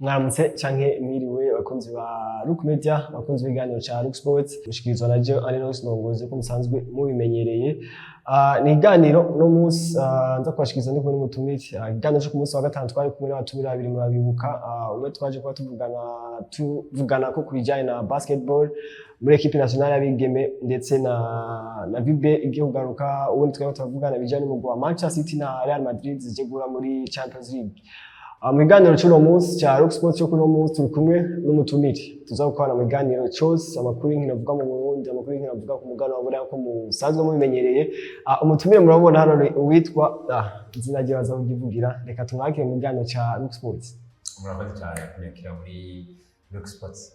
Mwaramutse canke mwiriwe, bakunzi ba Look Media, bakunzi b'ibiganiro ca Look Sports, mushikirizwa na Joe Anenos Ndongozi, ko musanzwe mubimenyereye. Ni iganiro uno munsi nza kubashikiriza ndi kumwe n'umutumire. Ikiganiro co ku munsi wa gatanu twari kumwe n'abatumire babiri, murabibuka. Umwe twaje kuba tuvugana ko ku bijanye na basketball muri équipe nationale y'abigeme ndetse na VB igiye kugaruka. Ubundi twari turavugana ibijanye n'umugwi wa Manchester City na Real Madrid zije guhura muri Champions League. Mu kiganiro c'uno munsi ca Rock Sports cyo kuno munsi turi kumwe n'umutumire tuza gukorana mu kiganiro cose, amakuru y'inkino avuga mu Burundi, amakuru y'inkino avuga ku mugabane wa Buraya, ko musanzwe mubimenyereye. Umutumire murabona hano ni uwitwa, izina rye baza kugivugira. Reka tumwakire mu kiganiro ca Rock Sports. Murakoze cyane kunyakira muri Look Sports.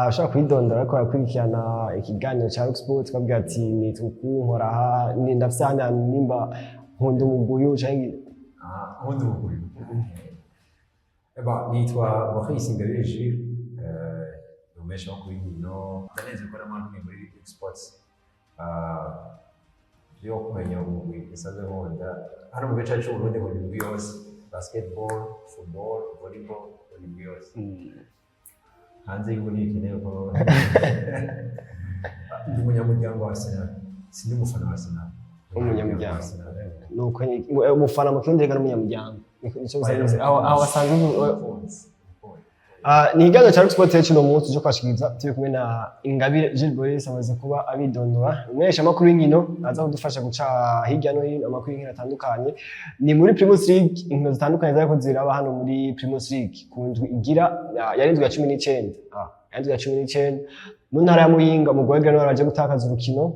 Ushobora kwidondora ariko arakurikirana ikiganiro ca Rock Sports, ukabwira ati nitwa uku, nkora aha, ni ndafise ahandi hantu, nimba nkunda umugwi uyu canke. Nkunda umugwi. Eba, nitwa Maurice Ingabire Jules, ni umumenyeshamakuru w'inkino. Ndaneze ko namwe muri Look Sports. Byo kumenya umugwi nsanzwe nkunda hano mu gice cy'u Burundi, nkunda imigwi yose: basketball, football, volleyball, nkunda imigwi yose. Hanze y'ubu ntibikenewe ko ndi umunyamuryango wa Arsenal, sindi umufana wa Arsenal. Umunyamuryango. Wa Arsenal. Nuko umufana mu kirundi reka n'umunyamuryango. Nico bisa neza aho basanzwe. Umukunzi. Ni ikiganiro cya Rock Sport cy'uno munsi cyo kwashikiriza turi kumwe na Ingabire Jules Boris, amaze kuba abidondora, umumenyeshamakuru w'inkino aza kudufasha guca hirya no hino amakuru y'inkino atandukanye. Ni muri Primus League, inkino zitandukanye zariko ziraba hano muri Primus League ku ndwi igira yari indwi ya 19, yari indwi ya 19. Mu ntara ya Muyinga, umugwi wa Grenoble waje gutakaza urukino,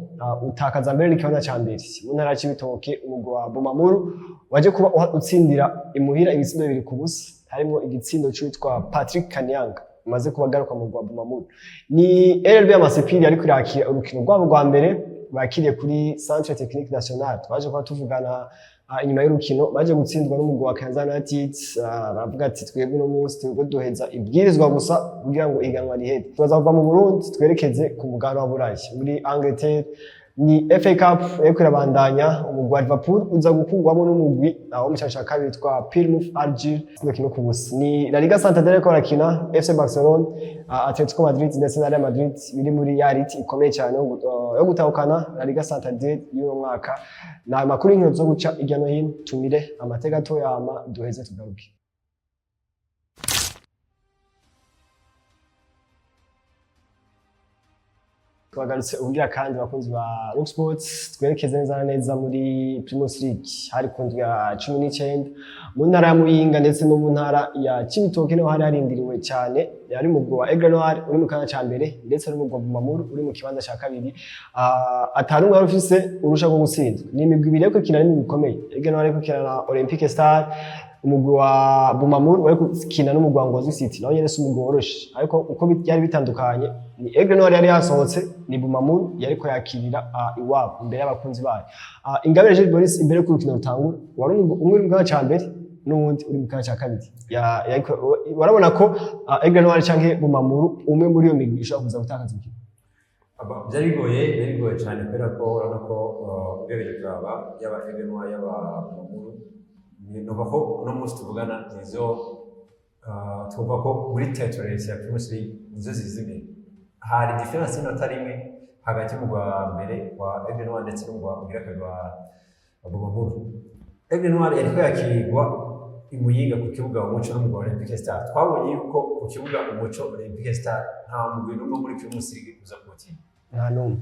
utakaza mbere n'ikibanza ca mbere. Mu ntara ya Cibitoke, umugwi wa Bumamuru waje kuba utsindira imuhira ibitsindo 2-0, harimo igitsindo c'uwitwa Patrick Kanyanga umaze kuba agaruka mu rwa Bumamuru. Ni RLB Amasepiri ariko irakira urukino rwabo rwa mbere bakiriye kuri Centre Technique National. Twaje kuba tuvugana inyuma y'urukino baje gutsindwa n'umugwi wa Kayanza United. Baravuga ati twebwe uno munsi turiko duheza ibwirizwa gusa kugira ngo ihiganwa rihere. Turaza kuva mu Burundi twerekeze ku mugabane wa Burayi, muri Angleterre. Ni FA Cup yariko irabandanya, umugwi wa Liverpool uza gukurwamo n'umugwi wo mu cicaro ca kabiri witwa Plymouth Argyle 1-0. Ni La Liga Santander yariko barakina, FC Barcelona, Atletico Madrid ndetse na Real Madrid biri muri ya lutte ikomeye cyane yo gutahukana La Liga Santander y'uno mwaka. Ni amakuru y'inkino zo guca hirya no hino. Tumire amateka gato yama duheze tugaruke. Twagarutse ubugira kandi, bakunzi ba Rock Sports. Twerekeze neza na neza muri Primus League. Hari ku ndwi ya 19, mu ntara ya Muyinga ndetse no mu ntara ya Cibitoke niho hari harindiriwe cyane. Yari umugwi wa Aigle Noir uri mu kibanza ca mbere ndetse n'umugwi wa Bumamuru uri mu kibanza ca kabiri. Atanu umwe wari ufise urusha rwo gutsindwa. Ni imigwi ibiri ariko ikina n'imigwi ikomeye. Aigle Noir ariko ikina na Olympique Star, umugwi wa Bumamuru wari gukina n'umugwi wa Ngozi City, nawo nyene si umugwi woroshe. Ariko uko byari bitandukanye, ni Aigle Noir yari yasohotse, ni Bumamuru yariko yakirira iwabo imbere y'abakunzi bayo. Ingabire Jules Boris, imbere y'uko urukino rutangura, wari umwe uri mu kibanza ca mbere n'uwundi uri mu kibanza ca kabiri. Warabona ko Aigle Noir canke Bumamuru, umwe muri iyo migwi ishobora kuza gutakaza urukino. Byari bigoye cyane, kubera ko urabona ko ugerageje kuraba yaba Aigle Noir yaba Bumamuru, numva ko uno munsi tuvugana nizo tuvuga ko muri title race ya Primus League nizo ziza imbere. Hari différence y'inota rimwe hagati mu rwa mbere wa Aigle Noir ndetse n'umugwa ugira kabiri wa Bumamuru. Aigle Noir yariko yakirwa i Muyinga ku kibuga Umuco n'umugwa wa Olympique Star. Twabonye yuko ku kibuga Umuco, Olympique Star nta mugwi n'umwe muri Primus League uza kuwutsinda. Nta n'umwe.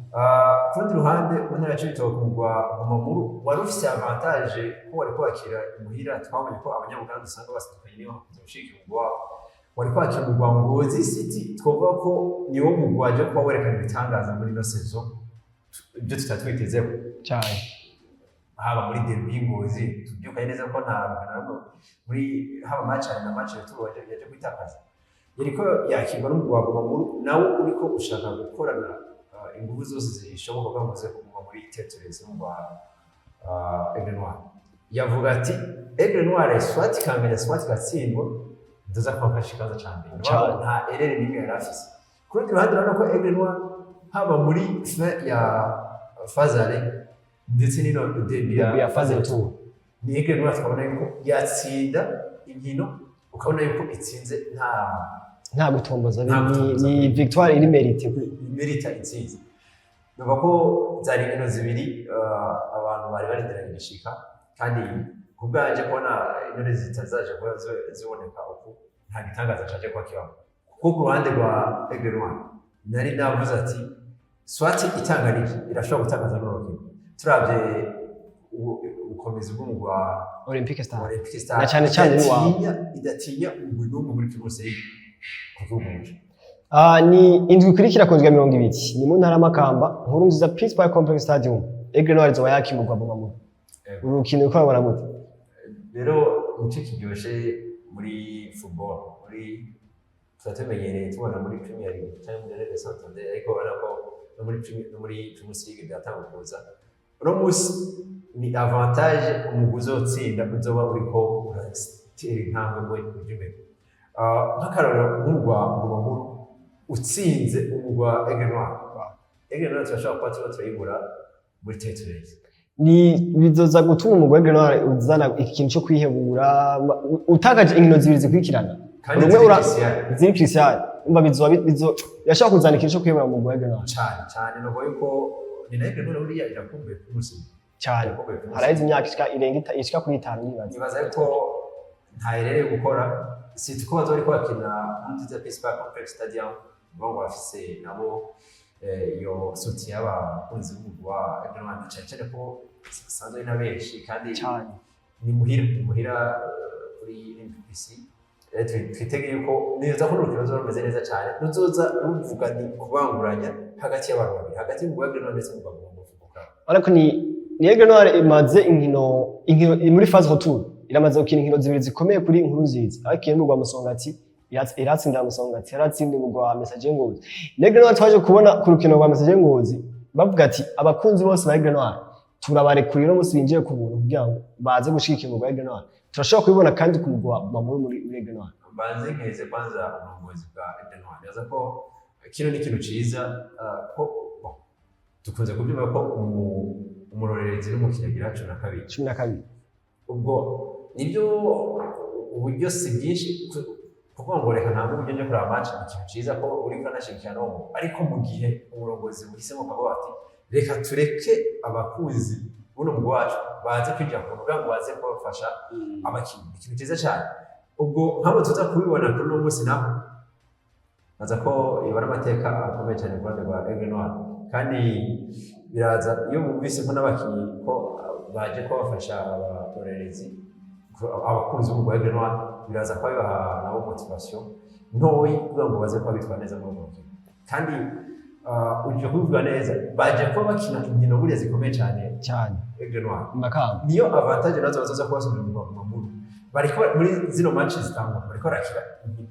Ku rundi ruhande, mu ntara ya Cibitoke, umugwa Bumamuru wari ufise avantage ko wari kwakira imuhira. Twabonye ko Abanyabuganda usanga basidukanye niyo kuza gushigikira umugwi wabo. Wari kwakira umugwi wa Ngozi City, twavuga ko niwo mugwi waje kuba werekana ibitangaza muri ino saison, ibyo tutari twitezeho cyane. Haba muri derby y'Ingozi, tubyukanye neza ko nta rukino na rumwe muri haba match na match retour yaje kwitakaza. Yariko yakirwa n'umugwi wa Bumamuru, nawo uriko ushaka gukorana ingufu zose zishoboka kugira ngo uze kuguma muri title race n'umugwi wa Aigle Noir. Yavuga ati Aigle Noir soit ikanganya soit igatsindwa, ndaza kuba mfashe ikibanza ca mbere. Cane. Nta erreur n'imwe yari afise. Ku rundi ruhande, urabona ko Aigle Noir haba muri fin ya phase aller ndetse n'ino début ya phase retour, ni Aigle Noir twabona yuko yatsinda inkino. Ukabona yuko itsinze nta Nta gutomboza. Nta Ni, gutomboza. ni victoire iri méritée. Merita intsinzi. Numva ko zari inkino zibiri abantu bari barindiranye igishika, kandi ku bwanje kubona intore zitazaje kuba ziboneka uku, nta gitangaza caje kuba kibamo, kuko ku ruhande rwa Aigle Noir nari navuze ati soit itanganije irashobora gutakaza n'uru rukino, turavye ubukomezi bw'umugwi wa Olympique Star. Olympique Star. Na cane cane n'iwabo. Idatinya umugwi n'umwe muri Primus League ku gihugu muco. Ah, ni indwi ikurikira ku ndwi ya 20, ni mu ntara y'Amakamba, Nkuru Nziza Principal Complex Stadium. Aigle Noir izoba yakimurwa Bumamuru. Yego. Uru rukino uriko urabona gute? Rero nicyo kiryoshye muri football, muri tuba tumenyereye tubona muri Premier League cyangwa muri Ligue Santander, ariko urabona ko no muri Primus League byatanga kuza. Uno munsi ni avantage umugwi uzotsinda uzoba uriko uratera intambwe ngo ujye imbere. Nk'akarorero, nk'umugwa Bumamuru utsinze umugwi wa Aigle Noir, Aigle Noir turashobora kuba turimo turayibura muri title race. Ni bizoza gutuma umugwi wa Aigle Noir uzana ikintu cyo kwihebura, utakaje inkino zibiri zikurikirana. Kandi Rumwe ziri crucial. Ziri crucial. Umva, bizoba bizo yashaka kuzana ikintu cyo kwihebura mu mugwi wa Aigle Noir. Cyane cyane, nuko yuko ni nayo Aigle Noir buriya irakumbuye Primus League. Cyane. Irakumbuye Primus. Haraheze imyaka ishika irenga ishika kuri 5 nibaza. Nibaza yuko nta erere yo gukora, si ko baza bariko bakina muri Nziza Peace Park Complex Stadium, ngo bafise nabo iyo soutien y'abakunzi b'umugwi wa Aigle Noir, cyane cyane ko basanzwe ari na benshi kandi ni muhira kuri MPC. Twitege yuko neza ko urukino ruzoba rumeze neza cyane, ruzoza ruvuga ni kubanguranya hagati y'abantu babiri, hagati y'umugwi wa Aigle Noir ndetse n'umugwi wa Football Club. Ariko ni Aigle Noir imaze inkino muri phase retour, iramaze gukina inkino zibiri zikomeye kuri Nkuru Nziza, ariko iyo n'umugwi wa Musongati iratsinda Musongati, yaratsinda umugwi wa Messager Ngozi. Ni Aigle Noir twaje kubona ku rukino rwa Messager Ngozi bavuga ati abakunzi bose ba Aigle Noir turabarekuriye uno munsi binjiye ku buntu kugira ngo baze gushigikira umugwi wa Aigle Noir. Turashobora kubibona kandi ku mugwi wa Mamuru muri Aigle Noir. Mbanze nkeze kwanza uburongozi bwa Aigle Noir. Nibaza ko kino ni ikintu ciza, ko bon, dukunze kubyumva ko umurorerezi n'umukinnyi agira 12. 12. Ubwo nibyo, uburyo si bwinshi kuvuga ngo reka ntabwo uburyo njya kureba match, ni ikintu ciza ko uriko uranashigikira n'uwo muntu, ariko mu gihe uburongozi buhisemo ukavuga ati reka tureke abakunzi buno mugwi wacu baze kwinjira ku rubuga ngo baze kubafasha abakinnyi, ni ikintu cyiza cyane. Ubwo nk'abo tuza kubibona kuri uno munsi naho, baza ko ibara amateka akomeye cyane ku ruhande rwa Aigle Noir, kandi biraza iyo bumvise ko n'abakinnyi ko baje kubafasha abarorerezi, abakunzi b'umugwi wa Aigle Noir, biraza kuba bibaha nabo motivation ntoyi kugira ngo baze kuba bitwara neza muri urwo rukino. Kandi uje kubivuga neza, baje kuba bakina inkino buriya zikomeye cyane. Cyane. Aigle Noir Makamba. Niyo avantage nazo bazoza kubasubira mu Mamuru. Bariko muri zino match zitangwa bariko barakina,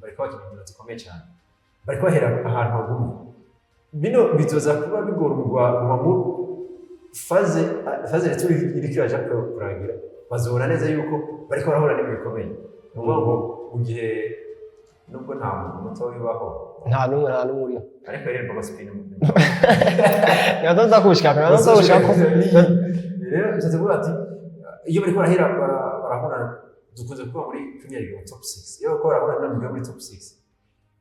bariko bakina inkino zikomeye cyane, bariko bahera ahantu hagumye. Bino bizoza kuba bigora umugwi wa Mamuru phase retour iriko iraja kurangira, bazobona neza yuko bariko barahura n'ibintu bikomeye. Ni ukuvuga ngo mu gihe nubwo nta muntu muto bibaho. Nta n'umwe uriho. Ariko rero Baba Spin Ntibazoza kuwushikako. Rero bishatse kuvuga ati iyo bariko barahera barahura, dukunze kuba muri Premier League top 6, iyo bariko barahura n'umugwi wo muri top 6,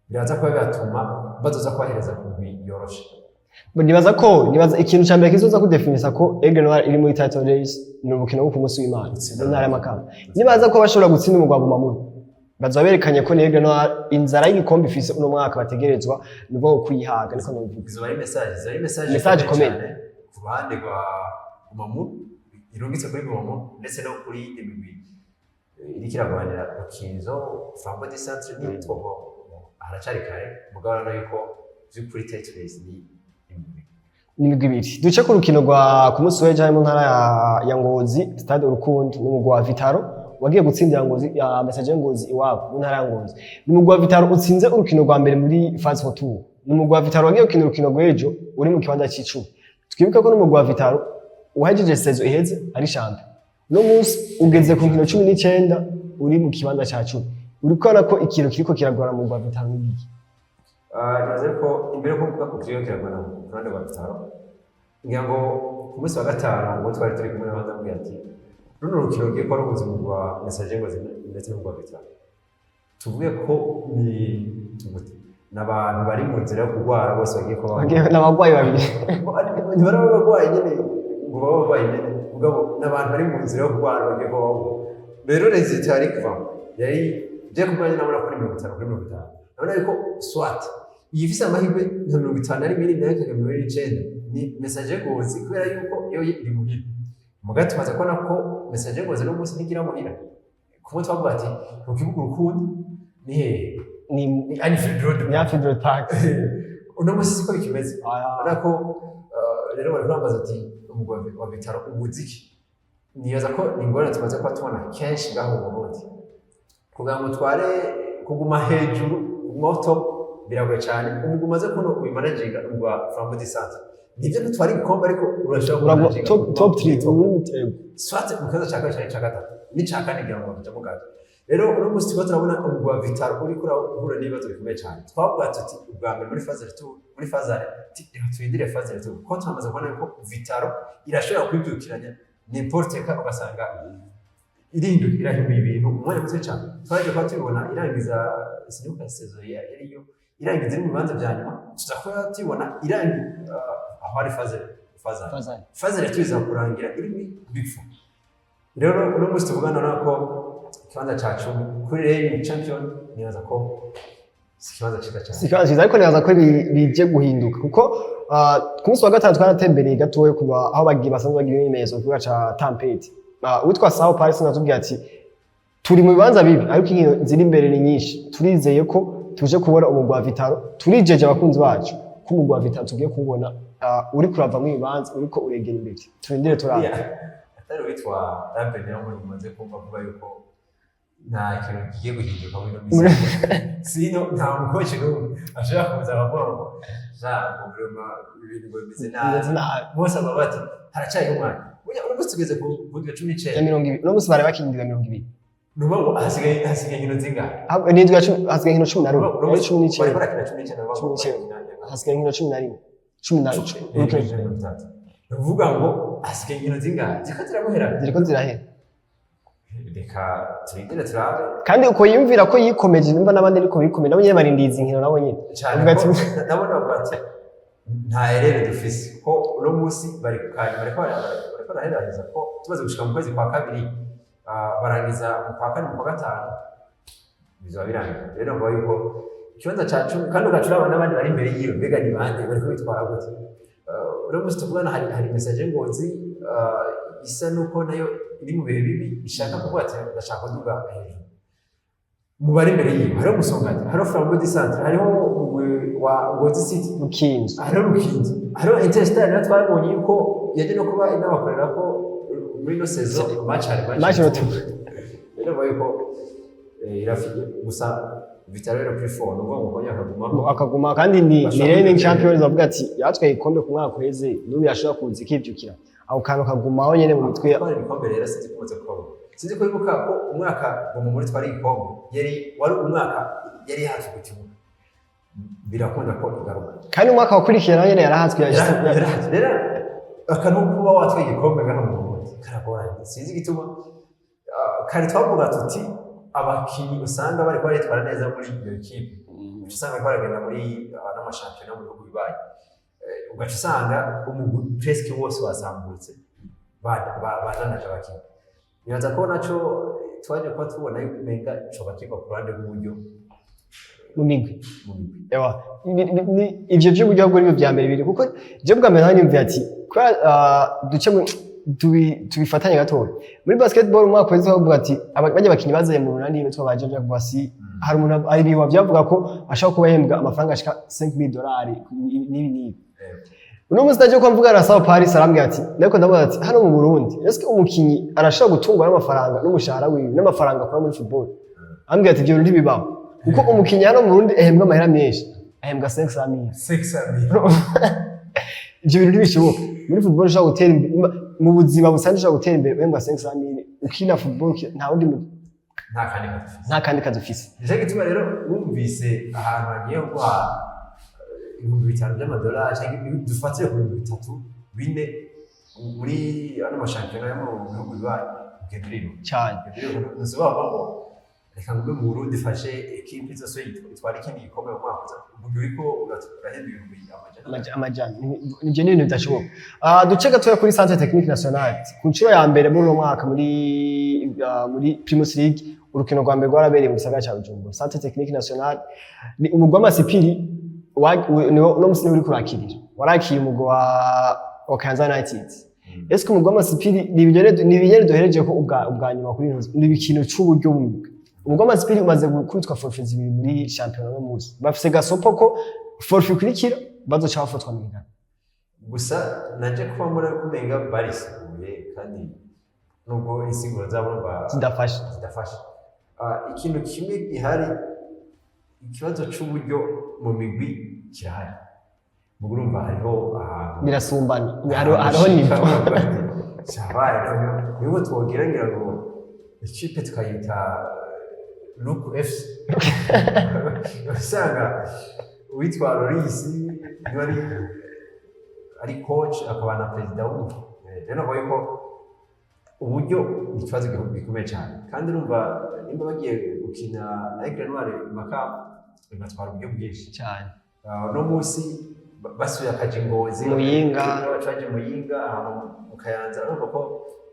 biraza kuba bibatuma bazoza kubahereza ku migwi yoroshe. Nibaza ko nibaza ikintu cya mbere kizoza kudefinisa ko Aigle Noir iri muri title race ni urukino rwo ku munsi w'Imana mu ntara y'Amakamba. Nibaza ko bashobora gutsinda umugwi wa Bumamuru, bazoba berekanye ko ni Aigle Noir inzara y'igikombe ifise uno mwaka, bategerezwa nubwo kuyihaga, niko nobivuga. Izo ari message Message ikomeye. cyane ku ruhande rwa Bumamuru, irungitse kuri Bumamuru ndetse no kuri yindi migwi iriko iragwanira Rukinzo, Flambeau du Centre n'itwo. Haracari kare, mugabo urabona yuko vy'ukuri title race ni imigwi. Ni imigwi ibiri. Duce ku rukino rwa ku munsi w'ejo mu ntara ya Ngozi, Stade Urukundo, n'umugwi wa Vitaro wagiye gutsindira Ngozi ya Messager Ngozi iwabo mu ntara ya Ngozi. Ni umugwi wa Vitaro utsinze urukino rwa mbere muri phase retour. Ni umugwi wa Vitaro wagiye gukina urukino rw'ejo uri mu kibanza c'icumi. Twibuke ko n'umugwi wa Vitaro uhejeje saison iheze ari champion, uno munsi ugeze ku nkino 19 uri mu kibanza ca 10. Uri kubona ko ikintu kiriko kiragora mu mugwi wa Vitaro ni iki? Nibaza ko imbere yo kuvuga ko kiriko kiragora ku ruhande rwa Vitaro, ngira ngo ku munsi wa gatanu ubwo twari turi kumwe n'abandi, ambwira ati runo rukino rugiye kuba ruhuza umugwi wa Messager Ngozi ndetse n'umugwi wa Vitaro. Tuvuge ko ni n'abantu bari mu nzira yo kurwara bose bagiye kuba N'abagwayi babiri. Ntibari abarwayi nyine ngo babe abarwayi nyine, mugabo n'abantu bari mu nzira yo kurwara bagiye kuba babaho. Rero résultat yari kuvamo yari byo kubwanjye, nabona ko ari 50 kuri 50. Nabona yuko soit iyi ifise amahirwe nka 51 nayo ikajya 29 ni Messager Ngozi, kubera yuko yo iri muhira. Muga tumaze kubona ko Messager Ngozi no munsi ntigira muhira. Kumwe twavuga ati ku kibuga Urukundo ni hehe? Ni Ni Anfield Road. Ni Anfield Road Park. Uno munsi siko bikimeze. Urabona ko rero bari kurambaza ati umugwi wa Vital'O ubuze iki? Nibaza ko ni ingorane tumaze kuba tubona kenshi ngaho mu Burundi. Kugira ngo utware, kuguma hejuru, kuguma top biragoye cyane. Umugwi umaze kubona ubimanaginga, umugwi wa Flambeau du Centre, nibyo ntutwara igikombe ariko urashobora Uragwa kumanaginga top kuguma top muri 3 top. Ubundi. Soit mu kibazo cya kabiri canke ica gatatu n'ica kane ngira ngo bakijamo gato. Rero uno munsi turiko turabona umugwi wa Vital'O uriko urahura n'ibibazo bikomeye cyane. Twavuga tuti ubwa mbere muri phase retour, muri phase aller, reka turindire phase retour, kuko turamaze kubona yuko Vital'O irashobora kwibyukiranya n'importe ka, ugasanga irinduka, irahinduye ibintu mu mwanya muto cyane. Twaje kuba tubibona irangiza, sinibuka saison yariyo, irangiza iri mu bibanza vya nyuma, tuza kuba tubibona irangiza aho ari phase aller. Phase aller. Phase retour iza kurangira iri muri big four. Rero uno munsi tuvugana nako ikibanza ca 10 kuri reigning champion, nibaza ko si ikibanza ciza cyane. Si ikibazo cyiza, ariko nibaza ko bije guhinduka, kuko ku munsi wa gatanu twaratembereye gatoya kuba aho bagiye basanzwe bagira imyimenyerezo ku kibuga ca Tampete. Uwitwa Sao Paris natubwiye ati turi mu bibanza bibi, ariko inkino ziri imbere ni nyinshi, turizeye ko tuje kubona umugwi wa Vital'O, turijeje abakunzi bacu ko umugwi wa Vital'O tugiye kuwubona uri kuravamwo ibibanza, uriko uregera imbere. Turindire turabe. Atari witwa Rambe niyo muri mumaze kumva kuba yuko nta kintu kigiye guhinduka muri ino minsi, sino nta mukoci n'umwe ashobora kuza akavuga ngo ja ngo vraiment ibintu ngo bimeze nabi. Bimeze nabi. Bose baba bati haracyariho umwanya. Burya uno munsi tugeze ku ndwi ya cumi Ya n'icenda. 20. Uno munsi bari bakindira 20. Ni ukuvuga ngo hasigaye inkino zingahe? Ahubwo ni indwi ya cumi, hasigaye inkino 11. Uno Yari munsi 19. bariko barakina 19, bavuga ngo 19. barakina Hasigaye inkino 11, cumi na 30. Ni ukuvuga ngo hasigaye inkino zingahe ziriko ziramuhera? Ziriko zirahera. Reka turindire turabe. Kandi uko yiyumvira ko yikomeje, nimba n'abandi ariko bikomeje, nabo nyene barindiye izi nkino nabo nyene. Cyane. Avuga ko ati nabo bavuga ati nta erere dufise, ko uno munsi bari ku kanyuma, bariko baraheraheza, ko tumaze gushika mu kwezi kwa kabiri, barangiza mu kwa kane, mu kwa gatanu bizoba birangiye. Rero navuga yuko ikibanza ca 10, kandi ugaca uraba n'abandi bari imbere yiwe, mbega ni bande, bariko bitwara gute? Uno munsi tuvugana hari Messager Ngozi, isa nuko nayo iri mu bihe bibi, ishaka kuvuga ati ndashaka kuduga hejuru. Mu bari imbere yiwe hariho Musongati, hariho Flambeau du Centre, hariho umugwi wa Ngozi City, Rukinzo. Hariho Rukinzo, hariho Interstar nayo twabonye yuko yaje no kuba inabakorera ko muri ino saison match hari Match retour. Rero bavuga yuko irafite gusa Vital'O rero kuri four, ni ukuvuga ngo kongera akagumamo. Akaguma, kandi ni Bashobora reigning kwiteza champions. Bavuga ati yatwaye igikombe ku mwaka uheze, n'ubu yashobora kuza ikivyukira, ako kantu kagumaho nyene mu mitwe. Gutwara ibikombe rero sinzi ko umaze kubabona, sinzi ko wibuka ko umwaka ngo muri twari igikombe yari wari umwaka yari hafi ku kibuga, birakunda ko igaruka. Kandi umwaka wakurikiye nawe nyene yarahatswe. Rero akantu kuba watwaye igikombe ngaha mu Burundi karagoranye, sinzi igituma. Kare twavuga tuti abakinyi usanga bariko baritwara neza muri iyo ekipe, ugaca usanga bariko baragenda muri n'amashampiyona mu bihugu bibaye. Ugaca usanga umugwi presque wose wasambutse, badanaje abakinyi. Nibaza ko naco twaje kuba tubona yuko umenga coba kiva ku ruhande rw'uburyo Mu migwi. Mu migwi. Ewa, ivyo vy'uburyo ahubwo nibyo vya mbere biri, kuko je bwa mbere nari niyumviye ati kubera duce tubifatanye gatoya muri basketball, umwaka wese bavuga ati bajya abakinyi bazaye mu Runani bitwa ba Jaja Kwasi, hari umuntu, hari ibihuha byavuga ko ashobora kuba yahembwa amafaranga ashika 5000 dolari n'ibi n'ibi. Uno munsi naje ko mvuga na Sao Paris, arambwira ati, ariko ndavuga ati hano mu Burundi est-ce que umukinyi arashobora gutungwa n'amafaranga, n'umushahara wiwe, n'amafaranga akora muri football? Ambwira ati ibyo bintu ntibibaho, kuko umukinyi hano mu Burundi ahembwa amahera menshi, ahembwa 500 mille. 600. Ibyo bintu ntibishoboka muri football. Ushobora gutera imbere mu buzima busanzwe, ushobora gutera imbere uhembwa 500 mille ukina football, nta wundi Nta kandi kazi. Nta kandi kazi ufise. Nicyo gituma rero wumvise ahantu hagiye guha 5000 by'amadolari cyangwa dufatire ku 3000, 4000 muri ano mashampiyona yo mu bihugu bibaye, ugenda uriruka. Cyane. Ugenda uriruka, ntusobanura ngo Reka ngume mu Burundi, fashe ekipe zose itwara ikindi gikombe mu mwaka uza. Ubu uriko urahemba 100,000. Amajana nivyo ni ibintu bidashoboka. Duce gatoya kuri Centre Technique National. Ku nshuro ya mbere muri uno mwaka muri Primus League, urukino rwa mbere rwarabereye mu gisagara ca Bujumbura. Centre Technique National ni umugwi w'Amasipiri uno musi niwe uriko urakirira, warakiye umugwi wa Kayanza United. Ese umugwi w'Amasipiri ni ibinyere duhereje ko ubwa nyuma kuri ino ni ikintu c'uburyo bumwe. Umugwi w'Amasipiri umaze gukubitwa forfait zibiri muri shampiyona, no musi bafise gasopo ko forfait ikurikira bazoca bafatwa mu higanwa. Gusa naje kuba mbona kumenga barisiguye, kandi nubwo insiguro zabo zidafasha. Zidafasha. Ikintu kimwe gihari, ikibazo c'uburyo mu migwi kirahari. Mugo urumva hariho ahantu Birasumbana, hariho niveau. Cyabaye niho twogira ngira ngo ikipe tukayita Luku FC, usanga uwitwa Loris niba ari coach akaba na perezida w'umugwi. Rero navuga yuko uburyo ni ikibazo gikomeye cyane, kandi urumva nimba bagiye gukina na Aigle Noir i Makamba, bibatwara uburyo bwinshi. Cyane. Uno munsi basuye akaja i Ngozi, Muyinga. Bacaje Muyinga, ahantu mu Kayanza, urumva ko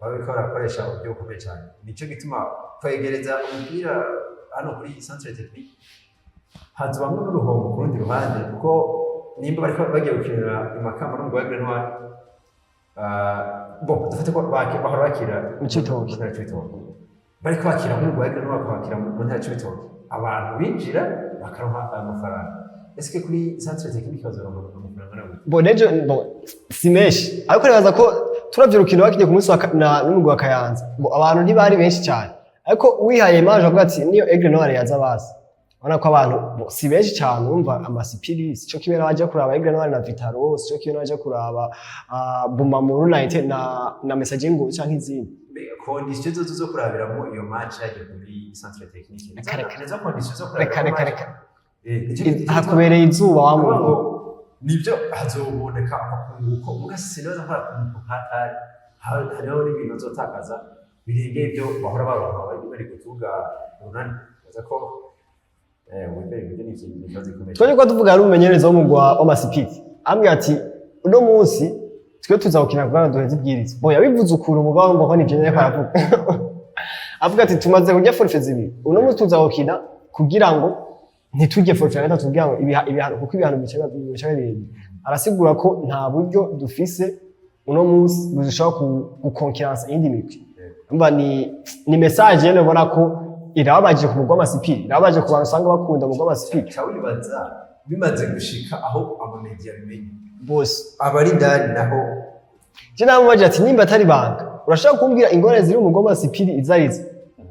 baba bariko barakoresha uburyo bukomeye cyane. Nico gituma kwegereza umupira hano kuri centre technique hazobamwo n'uruhombo ku rundi ruhande, kuko nimba bariko bagiye gukinira i Makamba n'umugwi wa Aigle Noir, bon, dufate ko bahora bakira Mu Cibitoke. mu ntara ya Cibitoke, bariko bakira nk'umugwi wa Aigle Noir, bakabakira mu ntara ya Cibitoke, abantu binjira bakaronka ayo mafaranga. Ese kuri centre technique bazoronka amafaranga nawe? Bon, nejo, bon, si menshi, ariko nibaza ko turavye urukino bakinye ku munsi wa n'umugwi wa Kayanza, bon, abantu ntibari benshi cyane, ariko wihaye image avuga ati niyo Aigle Noir yaza bazi, ubona ko abantu, bon, si benshi cyane. Urumva Amasipiri sico kimwe n'abaje kuraba Aigle Noir na Vital'O, sico kimwe n'abaje kuraba Bumamuru United na Messager Ngozi canke izindi. Mbega condition zozo zo kurabiramo iyo match yagiye kuri centre technique? Reka, reka. Nizo condition zo Reka, kurabiramo reka, match. Reka. Nico Hakubereye izuba wa kuvuga muntu. ngo nibyo hazoboneka akakunguko, muga sinibaza ko ari akunguko katari. Hariho n'ibintu bazotakaza birengeye ibyo bahora baronka bari kutuga urunani. Baza ko wembere ibyo ni ikintu, ni ikibazo gikomeye. Twari ko tuvuga, ari umumenyereza w'umugwi w'Amasipiri, ambwira ati uno munsi twe tuzawukina kugira ngo duheze ibwirizwa. Bo yabivuze ukuntu umugabo wumva ko nivyo nyene aravuga, avuga ati tumaze kurya forfait zibiri, uno munsi tuzawukina kugira ngo ntitujye forfait ya gatatu, kugira ngo ibihano, kuko ibihano bica birebire. Arasigura ko nta buryo dufise uno munsi bushobora gukonkiransa iyindi migwi. Umva, ni message nyene ubona ko irababaje ku mugwi w'Amasipiri, irababaje ku bantu usanga bakunda umugwi w'Amasipiri. Ca wibaza bimaze gushika aho amamedia bimenye bose abari indani naho. Je namubaje ati nimba atari banga, urashaka kumbwira ingorane ziri mu mugwi w'Amasipiri izo arizo?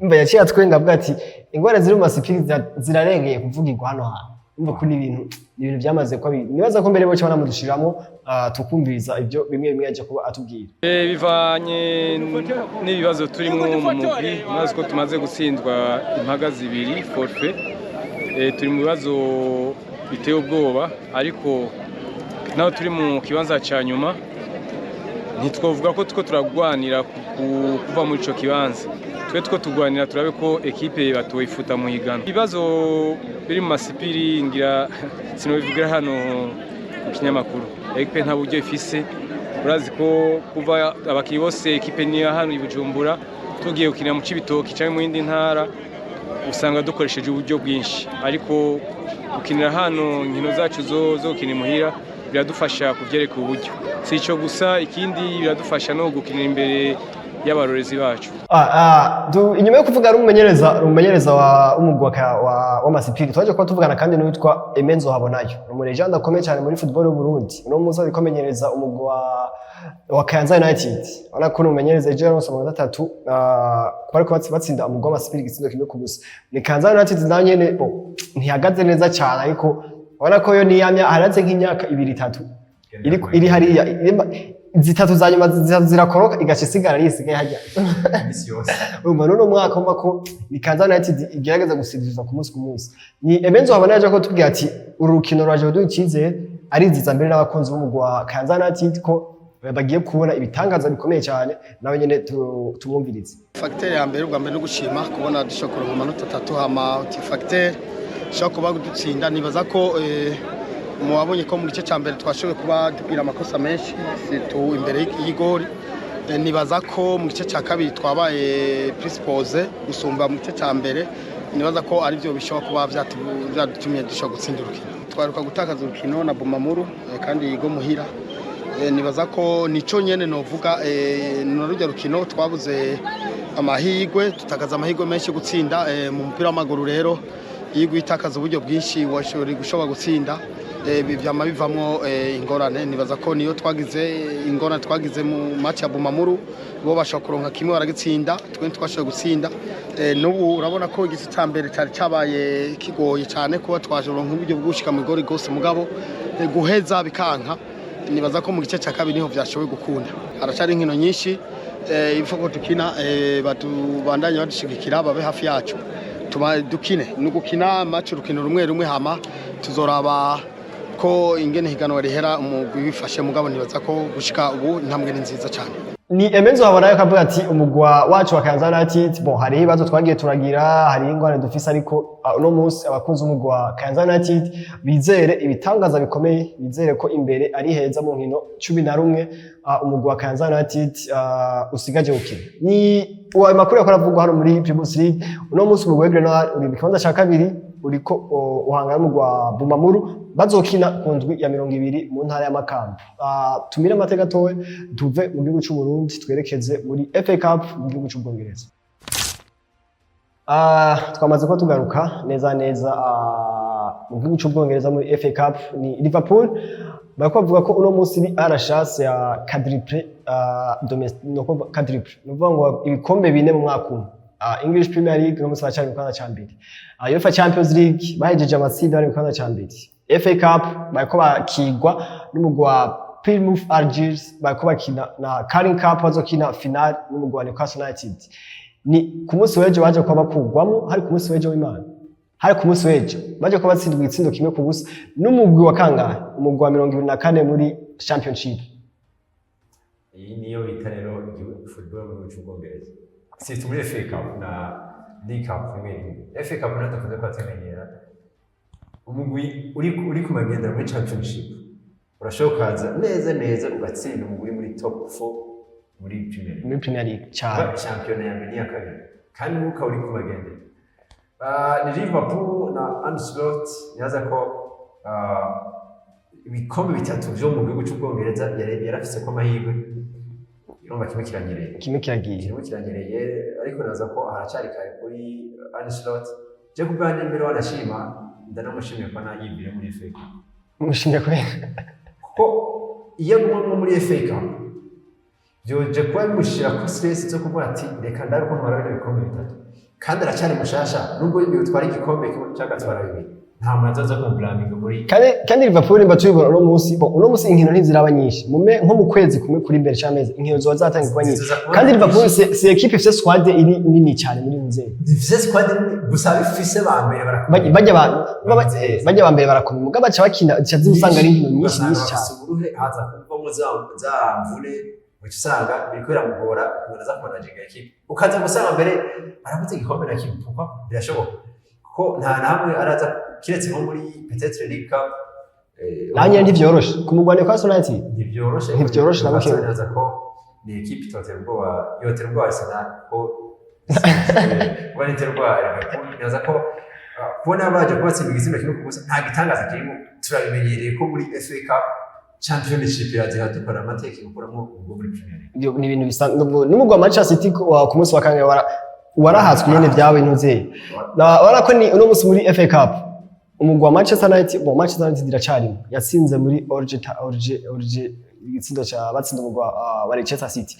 Umva, yaciye atwenga avuga ati ingorane ziri mu Masipiri zirarengeye kuvugirwa hano hantu. Umva ko ni ibintu byamaze kuba nibaza ko mbere boca banamudushiramo, tukumviriza ibyo bimwe bimwe yaje kuba atubwira. Bivanye n'ibibazo turimo mu mugwi, murazi ko tumaze gutsindwa impaga zibiri, forfait. Turi mu bibazo biteye ubwoba, ariko naho turi mu kibanza cya nyuma, ntitwavuga ko tuko turagwanira kuva muri ico kibanza. Twe two turwanira turabe ko ekipe batoyifuta mu higanwa. Ibibazo biri mu Masipiri ngira sinobivugira hano mu kinyamakuru. Ekipe nta buryo ifise. Urazi ko kuva abakinyi bose, ekipe niyo hano i Bujumbura, tugiye gukinira mu Cibitoki canke mu yindi ntara, usanga dukoresheje uburyo bwinshi, ariko gukinira hano inkino zacu zo gukina imuhira biradufasha kuvyerekeye uburyo. Si ico gusa, ikindi biradufasha no gukinira imbere y'abarorezi bacu. Inyuma yo kuvuga ari umumenyereza wa w'umugwi w'Amasipiri, twaje kuba tuvugana kandi n'uwitwa Aime Nzohabonayo, ni umulegende akomeye cyane muri football y'u Burundi. Uno munsi ariko amenyereza umugwi wa Kayanza United. Urabona ko ni umumenyereza ejo yaronse amanota 3, kuba ariko batsinda umugwi w'Amasipiri igitsindo 1-0. Ni Kayanza United nayo nyene, bo ntihagaze neza cyane, ariko urabona ko yo niyamya haraze nk'imyaka ibiri itatu iri hariya, zitatu za nyuma zirakoroka, igaca isigara ari isigaye hajya. Imisi yose. Urumva n'uno mwaka umva ko ni Kayanza United igerageza gusiviriza ku munsi ku munsi. Ni Aime Nzohabona yaje ko tubwira ati uru rukino ruraje kuduha icyizere, ariziza mbere n'abakunzi b'umugwi wa Kayanza United ko bagiye kubona ibitangaza bikomeye cyane. Nawe nyene tumwumvirize. Facteur ya mbere, ubwa mbere no gushima kubona dushobora kuronka amanota 3. Hama uti facteur ishobora kuba dutsinda, nibaza ko mu wabonye ko mu gice cya mbere twashoboye kuba tugira amakosa menshi, surtout imbere y'igori. Nibaza ko mu gice cya kabiri twabaye plus posé gusumba mu gice cya mbere. Nibaza ko aribyo bishobora kuba byadutumye dushobora gutsinda urukino. Twaruka gutakaza urukino na Bumamuru kandi go muhira. Nibaza ko nico nyene novuga na rujya rukino twabuze amahirwe, tutakaza amahirwe menshi yo gutsinda. Mu mupira w'amaguru rero, iyo gwitakaza uburyo bwinshi washobora gushobora gutsinda, vyama bivamwo ingorane. Nibaza ko niyo twagize ingorane twagize mu match ya Bumamuru. Bo bashobora kuronka kimwe baragitsinda, twe twashoboye gutsinda. N'ubu urabona ko igice cya mbere cyari cabaye kigoye cyane kuba twaje kuronka uburyo bwo gushika mu igori gose, mugabo guheza bikanka. Nibaza ko mu gice cya kabiri niho vyashoboye gukunda. Haracari inkino nyinshi ifu ko dukina, batubandanye badushigikira, babe hafi yacu, tuba dukine ni ugukina match urukino rumwe rumwe, hama tuzoraba ko ingene higanwa rihera umugwi wifashe. Mugabo nibaza ko gushika ubu intambwe ni nziza cyane. Ni Emenzo Habonayo akavuga ati umugwa wacu wa Kayanza United, bon, hariho ibibazo twagiye turagira, hariho ingorane dufise, ariko uno munsi abakunzi b'umugwa wa Kayanza United bizere ibitangaza bikomeye, bizere ko imbere ari heza mu nkino 11 umugwa wa Kayanza United usigaje gukina. Ni uwa makuru yakora avugwa hano muri Primus League. Uno munsi umugwa wa Grenade uri mu kibanza ca kabiri, uriko uhangana n'umugwa wa Bumamuru, bazokina ku ndwi ya 20 mu ntara ya Makamba. Tumire amate gatoya, tuve mu gihugu c'u Burundi twerekeze muri FA Cup mu gihugu c'Ubwongereza. Twamaze ko tugaruka neza neza mu gihugu c'Ubwongereza muri FA Cup. Ni Liverpool bariko bavuga ko uno munsi ni à la chasse ya quadruple, domestique no quadruple, ni ukuvuga ngo ibikombe bine mu mwaka umwe. English Premier League uno munsi baracari mu kibanza ca mbere, UEFA Champions League bahejeje amatsinda bari mu kibanza ca mbere, FA Cup bariko bakigwa n'umugwi wa Plymouth Argyle, bariko bakina na Carling Cup, bazokina final n'umugwi wa Newcastle United. Ni ku munsi w'ejo baje kuba bakugwamo, hari ku munsi w'ejo w'Imana, hari ku munsi w'ejo baje kuba batsindwa igitsindo 1-0 n'umugwi wa kangahe? Umugwi wa 24 muri Championship. Iyi niyo bita rero igihugu football mu gihugu cy'Ubwongereza, surtout muri FA Cup na League Cup. Rimwe rimwe FA Cup nayo dukunze kuba tumenyera umugwi uri ku magendera muri Championship urashobora kukaza neza neza ugatsinda umugwi uri muri top 4 muri Premier League. Muri Premier League cyane. Kuba shampiyona ya mbere n'iya kabiri kandi umwuka uri ku magendera. Ni Liverpool na Arne Slot. Nibaza ko ibikombe bitatu vyo mu gihugu cy'Ubwongereza yarafise ko amahirwe, urumva kimwe kiranyereye. Kimwe kiragiye. Kimwe kiranyereye, ariko naza ko haracyari kare kuri Arne Slot. Je ku bwanjye mbere wanashima ndanamushimiye ko nayibire muri FA Cup. Mushimye kubera? Kuko iyo agumamo muri FA Cup byoje kuba bimushyira kuri stress zo kuvuga ati reka ndabe ko ntwara bino bikombe bitatu, kandi aracyari mushasha. Nubwo yotwara igikombe kimwe cyangwa agatwara bibiri, nta muntu azaza kumublaminga muri Kandi Liverpool nimba tubibona uno munsi, bon, uno munsi inkino ntiziraba nyinshi mume nko mu kwezi kumwe kuri imbere c'amezi inkino zoba zatangiye kuba nyinshi. Zizoza kuba Kandi Liverpool nyinshi. si équipe ifise squad iri nini cyane muri nzeri. Zifise squad nini gusa, abifise ba mbere barakomeye. Bajya ba mbere barakomeye, mugabo baca bakina zica usanga ari inkino nyinshi Ugasanga nyinshi cyane. bafise uburuhe, haza kuvamo za mvune, uca usanga biriko biramugora ukuntu aza kumanaginga ekipe, ukaza gusanga mbere arabuze igikombe na kimwe, kuko birashoboka kuko nta na hamwe araza kiretse nko muri peut-être League Cup. Nanjye ntivyoroshe ku mugwa Newcastle United. Ntivyoroshe. Ntivyoroshe na buke. Newcastle ko ni ekipe itotera ubwoba, yotera ubwoba Arsenal, ko kuba nitera ubwoba Liverpool. Nibaza ko kubona baje kubatsinda igitsindo 1-0 nta gitangaza kirimo. Turabimenyereye ko muri FA Cup Championship iraza dukora amateka gukuramo ubwo muri Premier League. Ibyo ni ibintu bisanzwe. N'umugwa wa Manchester City ku munsi wa kane warahatswe nyene vyawe ntuzeye. Urabona ko ni uno munsi muri FA Cup umugwa wa Manchester United, bon, Manchester United iracarimo, yatsinze muri Orge igitsindo ca batsinda umugwa wa Leicester City.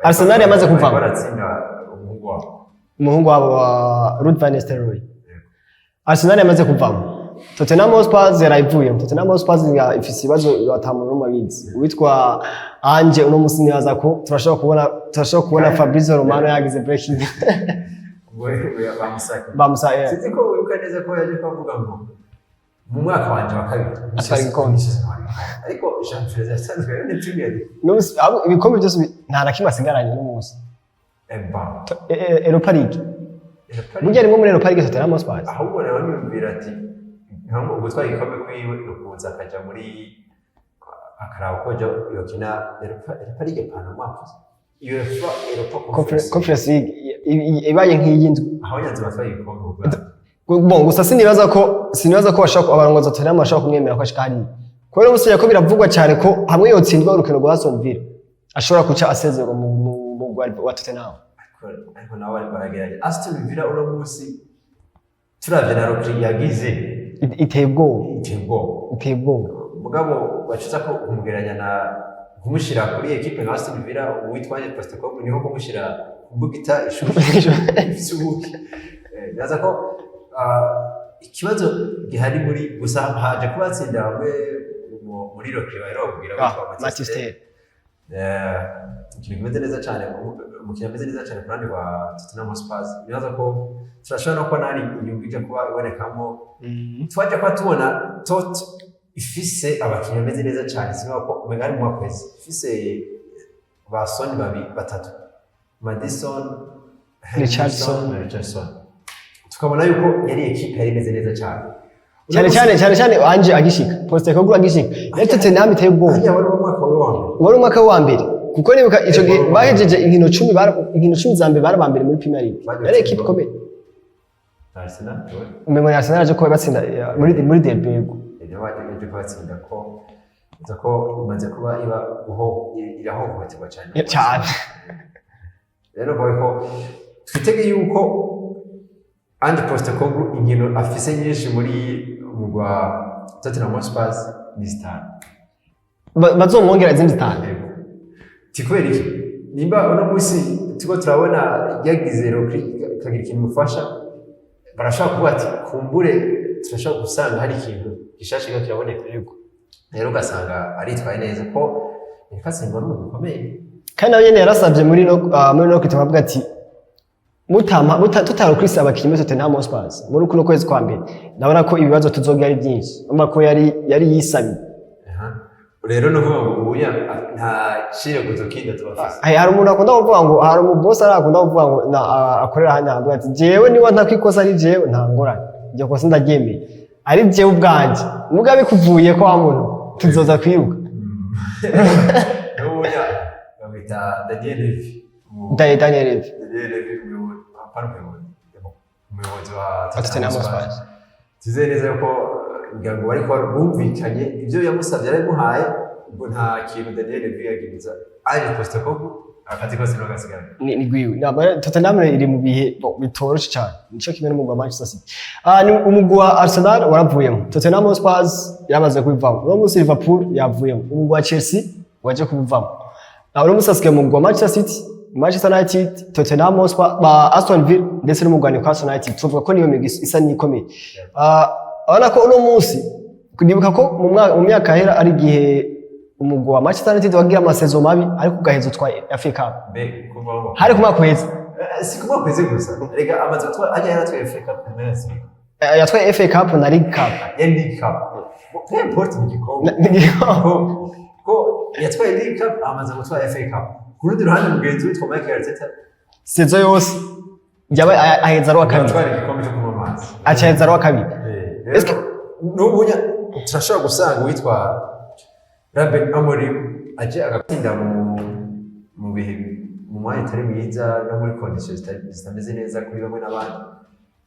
Arsenal yamaze kuvamo. Baratsinda umuhungu wabo. Umuhungu wabo wa Ruud van Nistelrooy. Arsenal yamaze kuvamo. Tottenham Hotspur yarayivuyemo. Tottenham Hotspur ifise ibibazo ata muntu n'umwe abizi. Uwitwa Ange uno munsi nibaza ko turashobora kubona Fabrizio Romano yagize breaking. Ubwo bamusaka. Bamusa Sinzi ko wibuka neza ko yaje kuvuga ngo Mu mwaka wanje wa kabiri Atwara igikombe. Misi yose ntwara igikombe. Ariko shampiyona yasanzwe rero ni Premier League. Ibikombe byose nta na kimwe asigaranye n'umunsi. Eba. Europa League. Burya rimwe muri Europa League Tottenham Hotspur. Ahubwo nawe niyumvira ati ntabwo gutwara igikombe kwiwe ni ukuza akaja muri, akaraba ko yokina Europa League pana mwaka UEFA Europa Conference Conference. Conference League ibaye nk'iy'indwi. Aho nyanze batwaye igikombe ubwo. Bon, gusa sinibaza ko bashaka, abarongozi ba Tottenham bashaka kumwemera ko ashika hariya, kubera ubusi ko biravugwa cyane ko hamwe yotsindwa urukino rwa Aston Villa ashobora kuca asezerwa mu mugwi wa Tottenham. Ariko nawe ariko baragerageza. Aston Villa uno munsi turavye na recrue yagize, Iteye ubwoba. Iteye ubwoba. Iteye ubwoba. Mugabo bacuza ko kumugereranya na kumushyira kuri ekipe nka Aston Villa uwitwa Ange Postecoglou niho kumushyira ku mbugita ishushe ifise ubuki. Naza ko ikibazo gihari muri gusa haje kubatsinda bamwe muri recrue baheruka kugira witwa Mathys Tel. Ikintu kimeze neza cyane, umukino ameze neza cyane ku ruhande rwa Tottenham Hotspur. Nibaza ko turashobora no kubona hari inyungu ijya kuba ibonekamo. Twaje kuba tubona Tot ifise abakinnyi bameze neza cyane, sinaba ko umenga ari mu mwaka uheze ifise ba Son babiri, batatu, Maddison, Richardson. Na Richardson, tukabona yuko yari ekipe yari imeze neza cyane. Cyane cyane, cyane cyane Ange agishika, Postecoglou agishika, yari Tottenham iteye ubwoba. Hariya wari mu mwaka wa mbere. Wari umwaka wa mbere, kuko nibuka ico gihe bahejeje inkino 10, inkino 10 za mbere bari mbere muri Premier League. Bagiye Yari ekipe gutsindwa. ikomeye. Arsenal. Umengo ni Arsenal aje kuba batsinda muri derby, yego. Ibyo baje kubatsinda ko uza ko imaze kuba iba uho irahohoterwa cyane. Cyane. Rero bavuga ko twitege yuko Ange Postecoglou inkino afise nyinshi muri umugwa Tottenham Hotspur ni zitanu. Bazomwongera izindi zitanu. Yego. Ti kubera iki? Nimba uno munsi turiko turabona yagize recrue ikagira ikintu imufasha, barashobora kuvuga ati kumbure turashobora gusanga hari ikintu gishasha kiriko kiraboneka. Rero ugasanga aritwaye neza ko yariko atsindwa n'umuntu ukomeye. Kandi nawe nyene yarasavye muri no kwitaba, avuga ati tutarokwise abakinyi muri Tottenham Hotspur muri kuno kwezi kwa mbere, ndabona ko ibibazo tuzogira ari byinshi. Urumva ko yari yisabiye. Aha. Rero ni ukuvuga ngo ubu nta cireguzo kindi tubafise. Hari umuntu akunda kuvuga ngo, hari umubosi ari akunda kuvuga ngo akorera hano, avuga ati jewe niba ntakwikosa ari jewe, nta ngorane, iryo kosa ndaryemeye, ari jewe ubwanje, muga bikuvuye ko wa muntu tuzoza kwiruka. N'ubunya bamwita Daniel Levy. Daniel Levy. Daniel Levy, umuyobozi, apana umuyobozi, umuyobozi wa Tottenham Hotspur. Twizeye neza yuko ngira ngo bariko bumvikanye, ibyo yamusabye yarabimuhaye, ubwo nta kintu Daniel Levy yagiriza Ange Postecoglou, akazi kose niwe gasigaranye. Ni gwiwe. Ntabwo Tottenham iri mu bihe bitoroshe cyane, nico kimwe n'umugwi wa Manchester City. Ni umugwi wa Arsenal waravuyemo, Tottenham Hotspur yamaze kubivamo, uno munsi Liverpool yavuyemo, umugwi wa Chelsea waje kubivamo. Uno munsi hasigaye umugwi wa Manchester City, Manchester United, Tottenham Hotspur, ba Aston Villa ndetse n'umugwi wa Newcastle United. Tuvuga ko niyo migwi isa n'ikomeye. Urabona ko uno munsi nibuka ko mu myaka yahera ari igihe umugwi wa Manchester United wagira ama saison mabi, ariko ugaheza utwaye FA Cup. Mbe kuva Hari ku mwaka uheze. Si ku mwaka uheze gusa rega, amaze gutwara ajya yaratwaye FA Cup na Yatwaye FA Cup na League Cup. Ya League Cup, peu importe, ni igikombe. Ko yatwaye League Cup, amaze gutwara FA Cup. Ku rundi ruhande mugenzi witwa Mikel Arteta Saison yose yaba aheza ari uwa kabiri. yatwara igikombe cyo kunywa amazi. Aca aheza ari uwa kabiri. Rero n'ubu turashobora gusanga uwitwa Ruben Amorim aje agatsinda mu bihe, mu mwanya utari mwiza no muri conditions zitameze neza kuri bamwe n'abandi,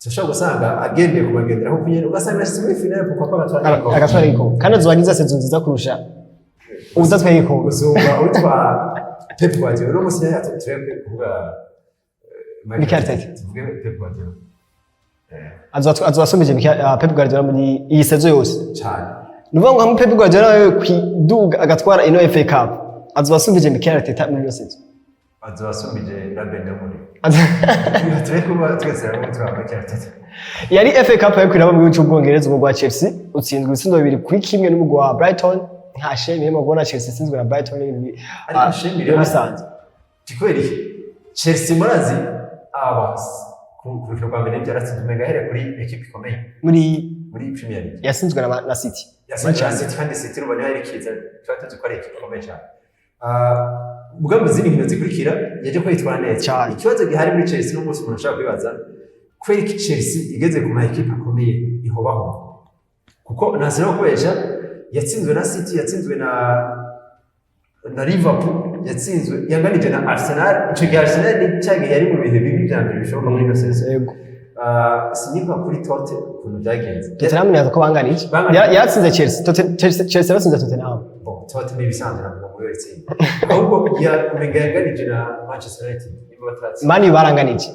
turashobora gusanga agendeye kubagendera nko kunyene, ugasanga yashyize muri finale, pourquoi pas agatwara igikombe. Agatwara igikombe, kandi azoba agize saison nziza kurusha udatwaye igikombe. Gusumba uwitwa Pep Guardiola uno munsi. Rero turebe kuvuga Mikel Arteta. Tuvuge Pep Guardiola. Azoba asumbije Pep Guardiola muri iyi saison yose. Cyane. Ni ukuvuga ngo hamwe Pep Guardiola wewe kwiduga agatwara ino FA Cup, azoba asumbije Mikel Arteta muri ino saison. Azoba asumbije Ruben Amorim. Turebe kuba twese hamwe turaba Mikel Arteta. Yari FA Cup yo kwiraba mu gihugu cy'Ubwongereza. Umugwi wa Chelsea utsinzwe ibitsindo 2-1 n'umugwi wa Brighton. Nta shame irimo kubona Chelsea itsinzwe na Brighton, ibintu Ariko shame iri biba bisanzwe. Kubera iki? Chelsea murazi aba ku rukino rwa mbere byaratsinze umenga ahereye kuri ekipe ikomeye. Muri Muri Premier League. Yatsinzwe na City. Yatsinzwe na City, kandi City urumva niyo yari tuba tuzi ko ari ekipe ikomeye cyane. Mugabo mu zindi nkino zikurikira yaje ko yitwara neza. Cyane. Ikibazo gihari muri Chelsea n'umunsi umuntu ashobora kwibaza, kubera iki Chelsea igeze ku ma ekipe akomeye ihobaho? Kuko ntasira kubesha, yatsinzwe na City, yatsinzwe na Liverpool, yatsinzwe, yanganije na Arsenal. Ico gihe Arsenal ni cya gihe yari mu bihe bibi bya mbere bishoboka muri ino saison. Sinibuka kuri Tote ukuntu byagenze. Tottenham nibaza ko banganije. Banganije. Yaratsinze Chelsea. Chelsea yaratsinze Tottenham. Bon, Tote ni ibisanzwe, ntabwo muri itsinda, ahubwo ya umenga yanganije na Manchester United niba bataratsinda. Man U baranganije.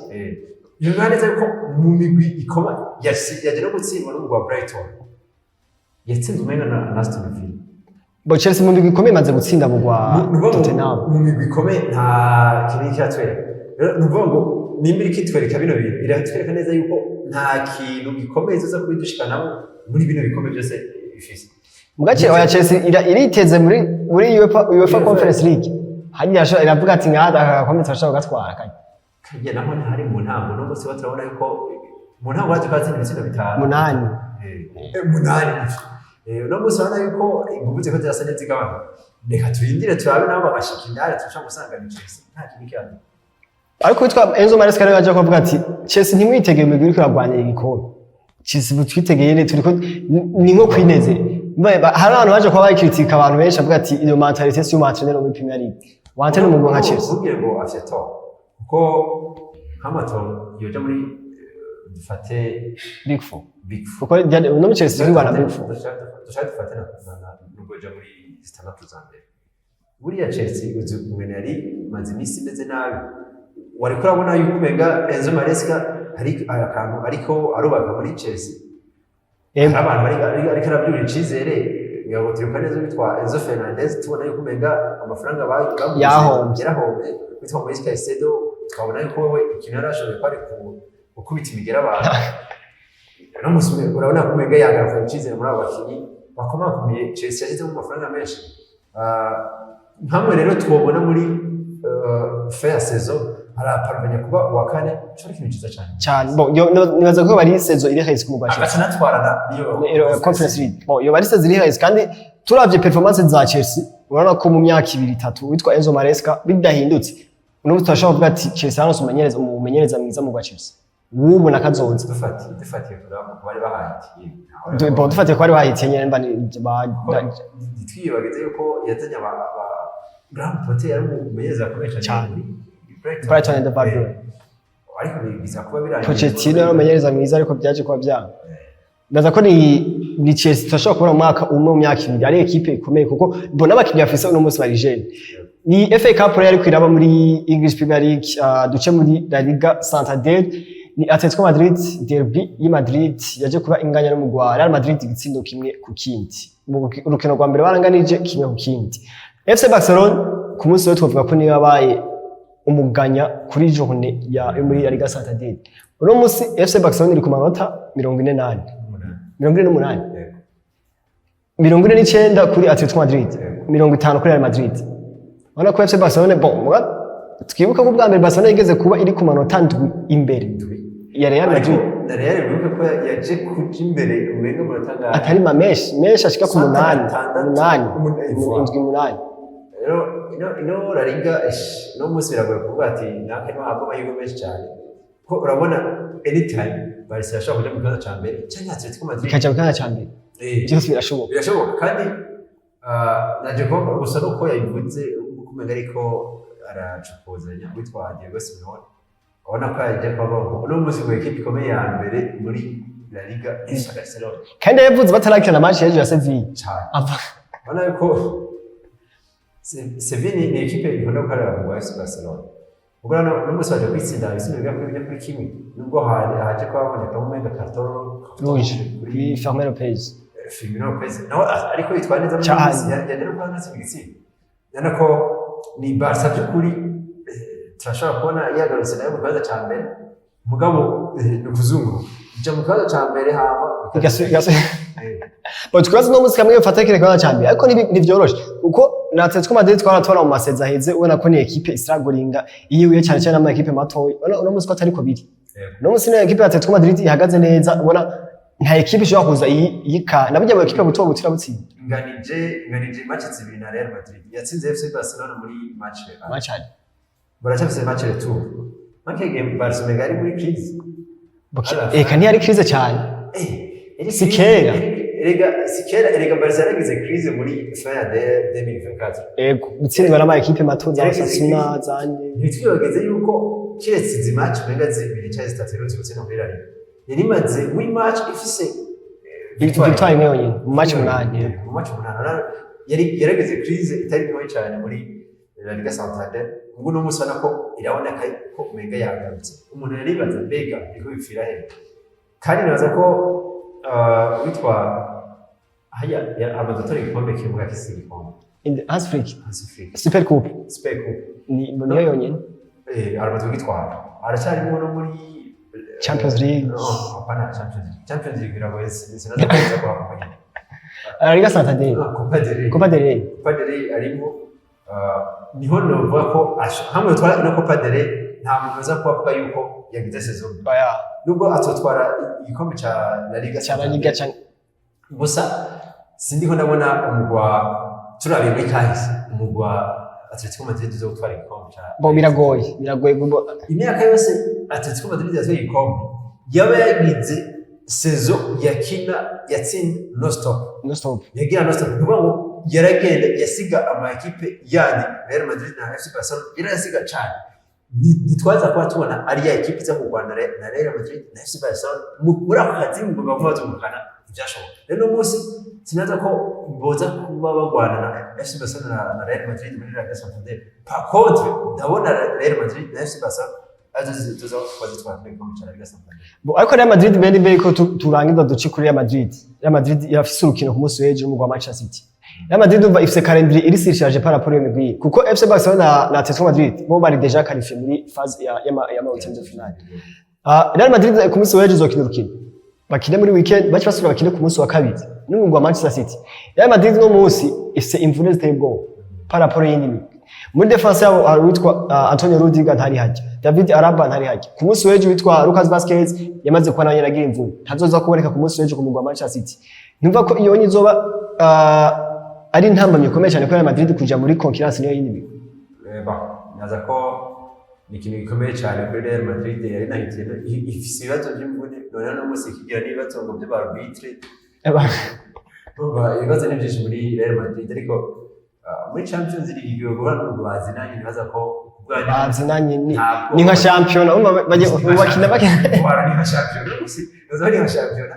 Bivuga neza ko mu migwi ikoma yaje no gutsindwa n'umugwi wa Brighton, yatsinze umenga na Aston Villa. Bo Chelsea mu migwi ikomeye imaze gutsinda mu gwa Ni ukuvuga ngo Tottenham. mu migwi ikomeye nta kintu kiratwereka. Rero ni ukuvuga ngo nimba iriko itwereka bino bintu, iratwereka neza yuko nta kintu gikomeye ziza kubidushikanamo muri bino bikombe byose bifise. Mu gace oya, Chelsea iriteze muri UEFA Conference League. Hariya iravuga ati nkada agakombe turashobora kugatwara kajya. Kajya naho ntihari mu ntango, no munsi turabona yuko mu ntango baje kwatsinda ibitsindo bitanu. Munani. Munani. Uno munsi urabona yuko inguvu ziko zirasa n'izigabanuka. Reka turindire turabe nabo bagashika indani, turashobora gusanga ni Chelsea nta kintu kihari. Ariko witwa Enzo Maresca rero yaje kuvuga ati Chelsea ntimwitegeye imigwi iriko iragwanira igikombe. Chelsea mutwitegeye ne turiko ni nko kwineze. Hari abantu baje kuba bayikritika, abantu benshi bavuga ati iyo mentalité si y'umu muri Premier League. Wantene umugwi nka Chelsea. Ntubwire ngo afite tort, kuko nk'amatora yoja muri dufate Big Four. Big Four. Kuko no mu Chelsea irwana Big Four. Dushaka dufate nubwo yoja muri zitandatu za mbere. Buriya Chelsea uzi ukuntu yari imaze iminsi imeze nabi, wariko urabona yuko umenga Enzo Maresca hari akantu ariko arubaka muri Chelsea. Hari abantu ariko arabyura icizere, ngira turibuka neza witwa Enzo Fernandez, tubona yuko umenga amafaranga baguze Yahombye. yarahombye. Witwa Moise Caicedo tukabona yuko wewe ikintu yari ashoboye kwari gukubita imigera abantu. No musi urabona ko umenga yagarukanye icizere muri abo bakinyi bakomakomeye Chelsea yashyizemo amafaranga menshi. Nkamwe rero twobona muri fin ya saison araparvenya kuba uwa kane, cyo ari ikintu cyiza cyane. Cyane. Bon, nibaza ko bari saison iri hejuru ku mugwi wa Chelsea. Agaca anatwarana niyo Conference League. Bon, iyo bari saison iri hejuru, kandi turavye performance za Chelsea, urabona ko mu myaka ibiri itatu witwa Enzo Maresca bidahindutse, uno munsi turashobora kuvuga ati Chelsea yaronse umumenyereza mwiza mu gwa Chelsea w'ubu na kazoza. Dufatiye kuraba ku bari bahatiye. Bon, dufatiye ko bari bahitiye nyene mba Ntitwiyibagize yuko yazanye aba Graham Potter, yari umumenyereza akomeye cyane Cyane. muri Brighton. Brighton and the Albion. Ariko biza kuba birangiye. Pochettino yari umumenyereza mwiza, ariko byaje kuba byanga. Ndaza ko ni Chelsea turashobora kubona mu mwaka umwe, mu myaka 2 ari ekipe ikomeye, kuko mbona abakinnyi bafise uno munsi bari jeune. Ni FA Cup rero ariko iraba muri English Premier League, duce muri La Liga Santander. Ni Atletico Madrid, derby y'i Madrid yaje kuba inganya n'umugwi wa Real Madrid igitsindo 1-1. Mu rukino rwa mbere baranganije 1-1. FC Barcelona ku munsi wo twavuga ko niyo yabaye umuganya kuri journée ya yo muri La Liga Santander. Uno munsi FC Barcelona iri ku manota 44, 48, 49 kuri Atletico Madrid, 50 kuri Real Madrid. Urabona ko FC Barcelona, bon, twibuka ko ubwa mbere Barcelona yigeze kuba iri ku manota 7 imbere ya Real Ariko Madrid. Na Real wibuke ko yaje kuja imbere umenga amanota angahe? Atari ma menshi menshi, ashika ku 8. Atandatu. 8. 8. 7, 8. Rero ino La Liga, no munsi biragoye kuvuga ati naka niho habwa amahirwe menshi cyane, ko urabona anytime Barca irashobora kuja mu kibanza ca mbere canke Atletico Madrid Ikaja mu kibanza ca mbere. Byose birashoboka. Birashoboka kandi naje kuba gusa nuko yabivuze umenga ariko aracupuzanya witwa Diego Simeone, ubona ko yaje kuba uno munsi ngo ekipe ikomeye ya mbere muri La Liga ni Barcelona. Kandi yavuze batarakina match y'ejo ya Sevilla. Cyane. Ava Urabona yuko Sevilla ni ekipe ikunda gukorera mu FC Barcelona. Ubwo rero uno munsi baje kwitsinda ibitsindo bigera kuri 4-1, nubwo haje kuba habonekamo umenga carton rouge kuri Fermin Lopez. Firmino Lopez nawe ariko yitwaye neza muri Cyane. iyi minsi, yaje no kuba anatsinda igitsinda. Urabona ko ni Barca by'ukuri, turashobora kubona yagarutse nayo mu kibanza ca mbere, mugabo ni ukuzunguruka ija mu kibanza ca mbere hama Bon, twibaza uno munsi kamwe bafata kire kibanza ca mbere, ariko ntivyoroshe kuko na Atletico Madrid twaratora mu masezi aheze, ubona ko ni ekipe isiragoringa iyo cyane cyane ama ekipe matoya. Ubona uno munsi ko atariko biri. Uno munsi ni ekipe ya Atletico Madrid ihagaze neza, ubona Nta ekipe ishobora kuza yika nabujya mu ekipe buto buto irabutsinda. Nganije match zibiri na Real Madrid, yatsinze FC Barcelona muri match aller. Match aller. Baracyafise match retour. Make game Barcelona yari muri crise. Eka, ntiyari crise cyane. Yari Si kera. Erega si kera, erega Barca yaragize crise muri fin ya 2024. Ego, gutsindwa n'ama ekipe mato za Yaragize Osasuna crise. zande. Ntitwibageze yuko kiretse izi match umenga zibiri cyangwa zitatu iherutse gutsinda muri La Liga, yari imaze huit match ifise Victoire imwe yonyine mu match 8. Mu match 8. Yari yaragize crise itari ntoya cyane muri La Liga Santander. Ubwo uno munsi ubona ko iraboneka ko umenga yagarutse. Umuntu yaribaza mbega biriko bipfira he? Kandi nibaza ko witwa haya amaze gutora igikombe kivuga kisi igikombe. Hans Flick. Hansi Flick. Super Coupe. Super Coupe. Ni niyo yonyine. Aramaze kugitwara, aracyarimo no muri Champions League. No, hapana Champions League. Champions League biragoye, sinaza kuza kuhakomanya. La Liga Santander. Copa del Rey. Copa del Rey. Copa del Rey arimo. Niho novuga ko hamwe twara ino Copa del Rey, nta muntu aza kuba avuga yuko yagize saison mbi. Oya. Nubwo atotwara igikombe ca La Liga. Cya La Liga cyangwa Gusa sindiko ndabona umugwa turabiye muri kahise, umugwa Atletico Madrid uza gutwara igikombe ca Bo, biragoye Imyaka yose Atletico Madrid yatwaye igikombe yaba yagize saison yakina yatsinda no stop. No stop. Yagira no stop, ni ukuvuga ngo yaragenda yasiga ama ekipe yandi, Real Madrid na FC Barcelona yarayasiga cyane. Ntitwaza kuba tubona ari ya ekipe iza kurwana na Real Madrid na FC Barcelona muri ako kazi ngo baguma bazungukana. Ibyashoboka rero uno munsi sinaza ko boza kuba bagwana na FC Barcelona na Real Madrid muri La Liga Santander. Par contre ndabona Real Madrid na FC Barcelona arizo zizoza kuba zitwara igikombe cya La Liga Santander. Bo, ariko Real Madrid mbere mbere ko turangiza duce kuri Real Madrid. Real Madrid irafise urukino ku munsi w'ejo n'umugwi wa Manchester City. Real Madrid umva ifise calendrier iri surchargé par rapport iyo migwi, kuko FC Barcelona na Atletico Madrid bo bari déjà qualifié muri phase ya ma huitième de finale. Real Madrid ku munsi w'ejo izokina urukino, bakine muri weekend, bace basubira bakine ku munsi wa kabiri n'umugwi wa Manchester City. Real Madrid no munsi ifise imvune ziteye ubwoba par rapport y'indi migwi. Muri défense yabo hari uwitwa Antonio Rudiger ntari hajya, David Alaba ntari hajya. Ku munsi w'ejo witwa Lucas Vazquez yamaze kuba nawe yaragira imvune, ntazoza kuboneka ku munsi w'ejo ku mugwi wa Manchester City. Numva ko iyo izoba ari intambamyi ikomeye cyane kuri Real Madrid kuja muri concurrence niyo yindi migwi. Bon, naza ko ni ikintu gikomeye cyane kuri Real Madrid yari nayo ikintu ifise ibibazo by'imvune, noneho no munsi ikigira n'ibibazo ngo by'aba arbitre. Urumva ibibazo ni byinshi muri Real Madrid, ariko muri Champions League igiye guhura n'umugwi bazinanye, nibaza ko kubwanyu Bazinanye ni ntabwo ni nka shampiyona, urumva bakina. Wara ni nka shampiyona gusa, nibaza ko ari nka shampiyona,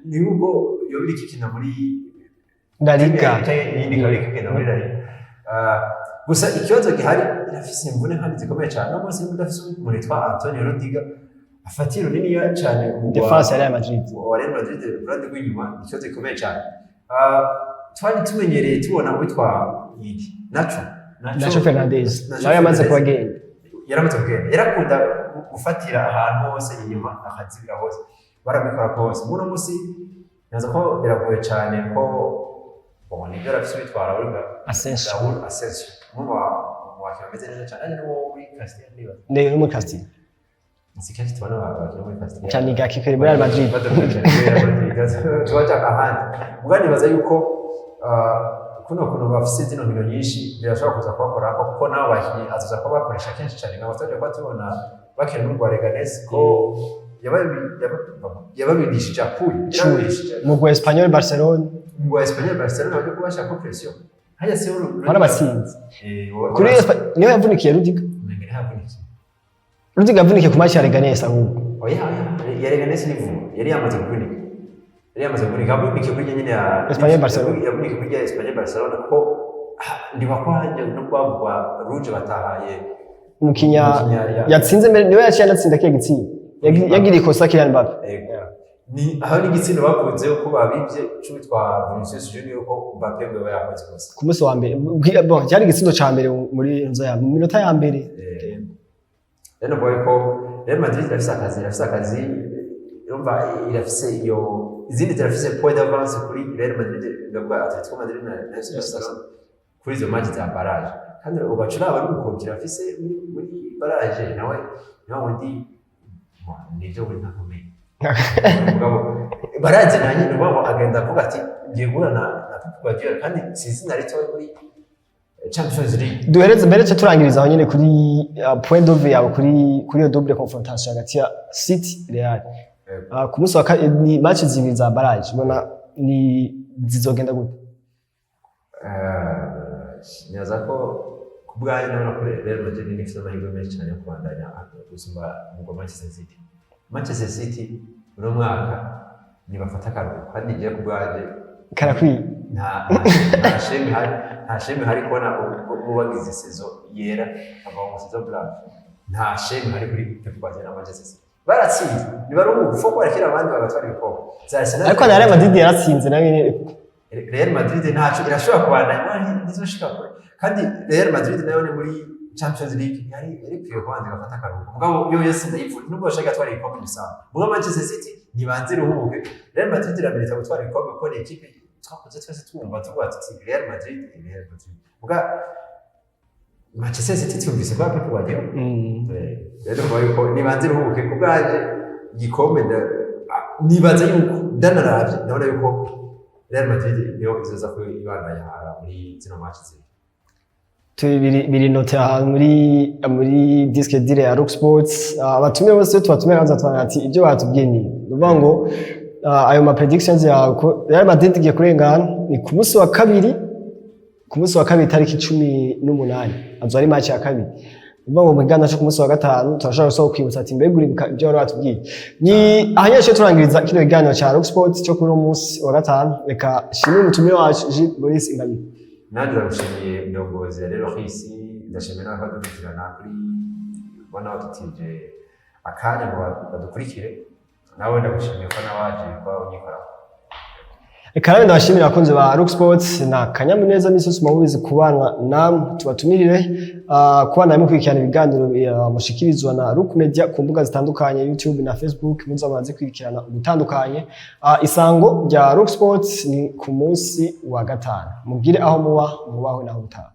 ni ubwo yo biri ikina muri La Liga. Iyindi ikaba iri kugenda muri La Liga. Gusa ikibazo gihari, irafise imvune kandi zikomeye cyane. No munsi udafise umuntu witwa Antonio Rudiger afatiye runini cyane umugwi Défense ya Real Madrid. Wa Real Madrid ku ruhande rw'inyuma, ni ikibazo gikomeye cyane. Twari tumenyereye tubona uwitwa Yidi Nacho. Nacho Fernandez. Nacho Nawe yamaze Fernandez. kuba agenda. Yaramaze kugenda. Yarakunda gufatira ahantu hose inyuma, akazibira hose, barabikora hose. Muno munsi naza ko biragoye cyane ko, bon, nibyo arafise uwitwa Raul Asensio. Raul Asensio, umwe mu bakinnyi bameze neza cyane, ari n'uwo muri Castilla niba Ne no muri Castilla. Si kenshi tubona abakinnyi muri Castilla. Cyane gake kuri Real Madrid. Tuba ahandi ubwo nibaza yuko kuno kuntu bafise zino nkino nyinshi birashobora kuza kubakorako, kuko nabo bakinnyi azoza kuba bakoresha kenshi cyane, nka batajya kuba tubona bakina n'urwa Leganes ko yababirishije akuye. Yarababirishije. Mugwi wa Espanyol Barcelona. Umugwi wa Espanyol Barcelona baje kubashaka pression hajya se. Barabatsinze. Kuri niyo yavunikiye Rudiger. Umenga ntiyavunikiye. Rudiger yavunikiye ku match ya Leganes ahubwo. Oya, oya, ya Leganes ni vuba, yari yamaze kuvunika, yari yamaze kuvunika. Yavunikiye kuri nyine ya Espanyol Barcelona. Yavunikiye kuri ya Espanyol Barcelona ko ndiba ko hajya no kwavugwa rouge batahaye. Umukinya Umukinya yatsinze mbere niwe yaciye anatsinda kiya gitsinda. Yagiriye ikosa Kylian Mbappe. Yego. Ni aho n'igitsina bakunze ko babibye cumi twa Vinicius Junior ko Mbappe ngo yaba yakoze ikosa. Ku munsi wa mbere, bon, cyari igitsindo ca mbere muri nzo ya mu minota ya mbere. Rero navuga ko Real Madrid irafise akazi, urumva irafise iyo izindi zirafise point d'avance kuri Real Madrid, ndavuga Atletico Madrid na FC Barcelona kuri izo match za barrage. Kandi ugaca uraba n'umukobwa irafise muri barrage, nawe ni wa wundi, bon, nivyo we ntakomeye. Mugabo barazinanye, ni ukuvuga ngo agenda avuga ati ngiye guhura na Pep Guardiola, kandi si izina ritoya muri Champions League. Duhereze mbere cyo turangiriza aho nyene kuri point de vue yawe kuri iyo double confrontation hagati ya City Real. Ku munsi wa ni match zibiri za barrage, ubona ni zizogenda gute? Nibaza ko ku bwanjye ndabona ko Real Madrid ifite amahirwe menshi cyane yo kubandanya gusumba umugwa Manchester City. Manchester City uno mwaka nibafata akaruhuko, kandi ngiye ku bwanjye karakwiye. Nta shame ihari kubona ubagize saison yera akava mu saison blanche. Nta shame ihari kuri Pep Guardiola na Manchester City. Baratsinze, nibaruhuka ufo barekera abandi bagatwara ibikombe za Arsenal. Ariko na Real Madrid yaratsinze nayo nyene. Real Madrid ntaco irashobora kubandanya, ntizoshika kure, kandi Real Madrid nayo ni muri Champions League yari ikwiye kubanza igafata akaruhuko. Mugabo yo yose ndayipfuye, nubwo bashaka gatwara ibikombe bisaba. Mugabo Manchester City nibanze iruhuke. Real Madrid iramerita gutwara ibikombe kuko ni équipe twakuze twese twumva tuvuga tuti Real Madrid, Real Madrid. Muga Manchester City twumvise ko Pep Guardiola. Rero kuba yuko nibanze iruhuke, ku bwanje igikombe nibaza yuko ndanaravye ndabona yuko Real Madrid niyo izoza ko ibandanya muri zino match zibiri. Biri noté ahantu muri disque dur ya Rock Sports. Abatumire bose tubatumire banza tubana ati ibyo batubwiye ni ukuvuga ngo ayo ma predictions yawe ko Real Madrid igiye kurengana ni ku munsi wa kabiri, ku munsi wa kabiri tariki 18 azo ari match ya kabiri. Uvuga ngo mu kiganiro cyo ku munsi wa gatanu turashobora gusaba kwibutsa ati mbega uribuka ibyo wari watubwiye? Ni ahanyeshe turangiriza kino kiganiro cya Rock Sports cyo kuri uno munsi wa gatanu. Reka shimire umutumire wacu Gilles Boris Ingabire. Nanjye ndagushimiye, ndongozi ya rero kwisi, ndashimiye n'abadukurikirana kuri bona badutije akanya ngo badukurikire. Nawe ndagushimiye ko nawe waje kuba unyikoraho. Reka nawe ndabashimira abakunzi ba Rock Sports na kanyamuneza misi yose mubizi kubana namwe. Tubatumirire kubana namwe mukurikirana ibiganiro mushikirizwa na Rock Media ku mbuga zitandukanye, YouTube na Facebook, muza mumaze kwirikirana ubutandukanye. Isango rya Rock Sports ni ku munsi wa gatanu. Mugire aho muba mubaho naho mutaha.